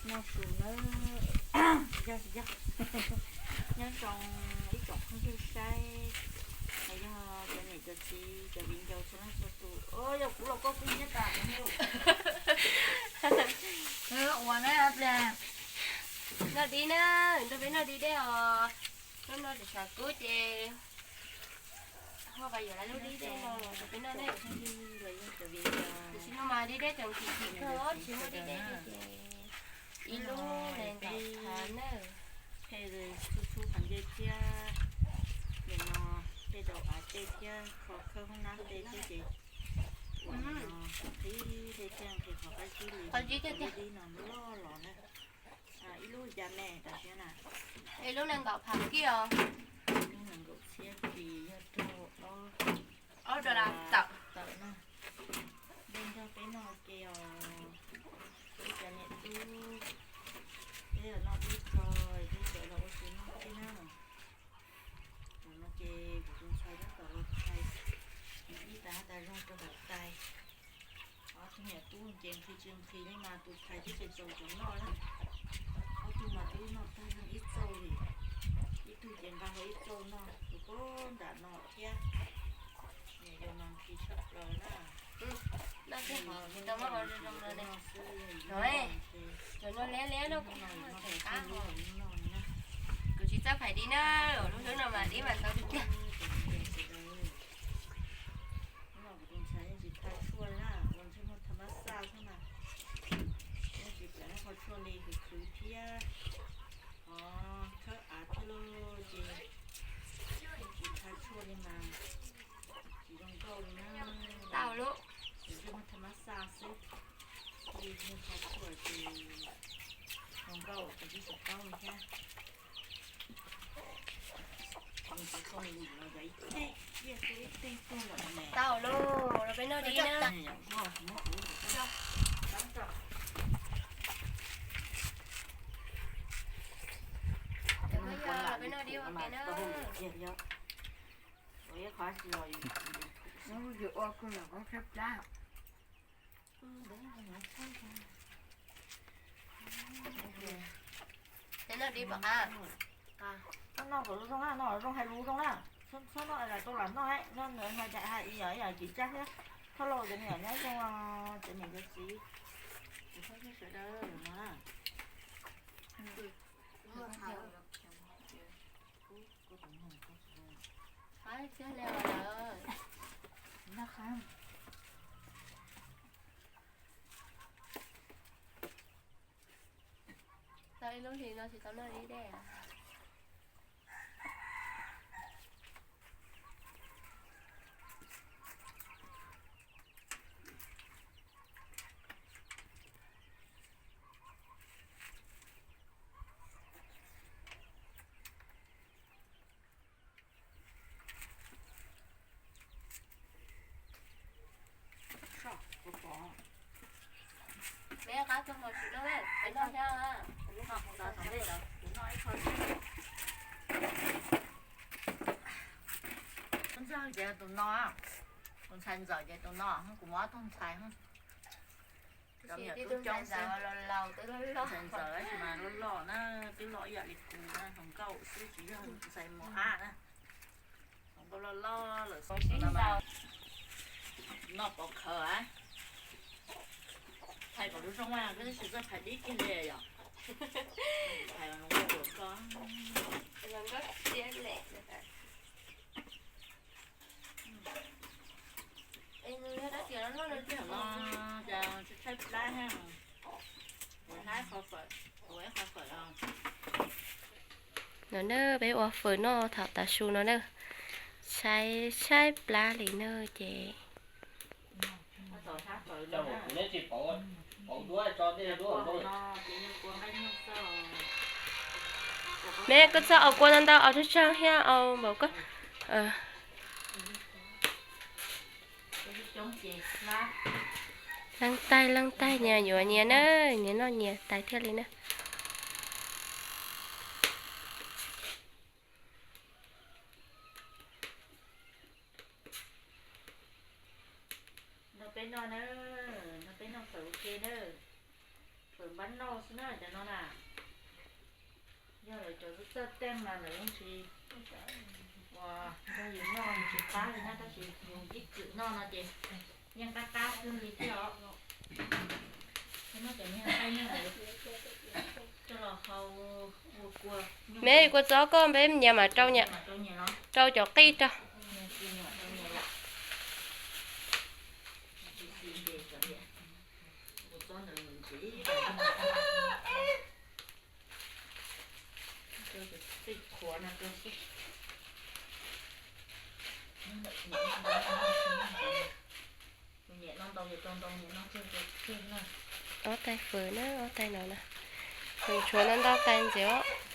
Noj su nawb, yog, yog, nyob zoo ib tsoom phooj ywg saib, los yog cov niam cov txiv cov viv ncaus txhua leej txhua tus. Yog kuv los koj kuj nyiab tas kuv niag. Ua na pliag, noj dib na, nrog peb noj dib deb os. Hnub no tshav kub ces Huaj yuav lub dib deb no rau peb noj ne. Tam sim no mas dib deb tseem chim chim kawg, tsis muaj dib deb li ces ib lub nees nkaum phav na. Phem txhub txhub qhov ncej thiab, nim no tej rau av tej thiab kho khawb hoob nab tej thiab ces ua no qhib tej thiaj nqhis qhov qab zib li, qhov dib no loj los na. Ib lub cas me tam sim na? Ib lub nees nkaum phav kiag os. Lub nees nkaum txhiab kis yog rau ob dollar tawm na. Dej nrog peb noj ke os. Ib cov niam tub, peb los noj dib tso, peb sawv los ua si noj dib na. Thaum no ces kuv tus ntxhais tab tom los thaij ib tas tas zog rau hauv tais. Ob tug niam tub ces nqhis tsis nqhis li mas tus ntxhais twb tsis txaus cov noj na. Ob tug mas twb noj tag ib txauj li, ib tug ces nqa hlo ib txauj noj tus pog nram no thiab. Niam yau mas nqhis tshaj plaws na. Noj xwb, tsis tau muab hau zoo zoo no ne. Cov no liab liab no kuv tsis txawj phais dib na, lub hlwb no mas dib mas ntau tiag tiag. Hnub no kuv tus ntxhais yeej tsis thaj tshuaj li na, ua ntsej muag tham mab xaj xwb mas, yeej tsis pom qhov tshuaj li, khwv khwv thiab, o, khawb av thiab lauj ces tsis thaj tshuaj li mas tsis zoo nkauj li na. Tau lub, ntsej muag tham mab xaj xwb, li muag thaj tshuaj ces zoo nkauj ces twb tsis paub li thiab. Tau lauj, los peb noj dib na. Peb noj dib ua ke na. Peb noj dib pom qab. Noj kom zoo na, noj zoo hais lus zoo na. Txhob noj tau lam noj, noj hais ib yam ib yam kev tsaj thiab. Thoj laus cov niam nyob zoo, cov niam cov txiv, cov phooj ywg sawv daws no. Tau ib lub hlis no tsis tau noj dib dej. Peb qab tuaj hauv tsis noj, peb noj thiab. Tus ntxawm ces tus no, tus ntxhais ntxawm ces tus no, kuv muaj ob tug ntxhais. Cov me nyuam tub coob xwb, ntxhais ntxawm tab sis mas loj loj na, twb loj ib yam li kuv na, hluas nkauj xwb tsis yog ntxhais mos ab na. Hluas nkauj loj loj lawm xwb no mas noj pov khawv a. Phais kom zoo zoo mas koj tsis txawj phais dib kiag li yom. Phais zoo nkauj ua koj. No na peb ua fawm noj thaum tav su no na, tshaib tshaib plab li na ces. Me koj txhob aus kua ntau ntau, aus tsawg tsawg thiab aus npaum koj. Leej taig leej taig nyias yuav nyias na, nyias noj nyias tais thiaj li na. Nrog peb noj na, nrog peb noj fawm ua ke na. Fawm Pab noj xwb na cov no na. Yog lawv cov txawj teej mas lawv yeej tsis ua nrog yus noj, yus tsis pab li na, tab sis yus ib txwm noj no ces yeej qab qab xwb li thiab os. Cov me qaib no lawv coj los hau ua kua. Me kua txob koj npeb nyias mam rau, rau cov qij rau. Ob tais fawm na, ob tais no na. Tshuav no ntau tais ntxiv os.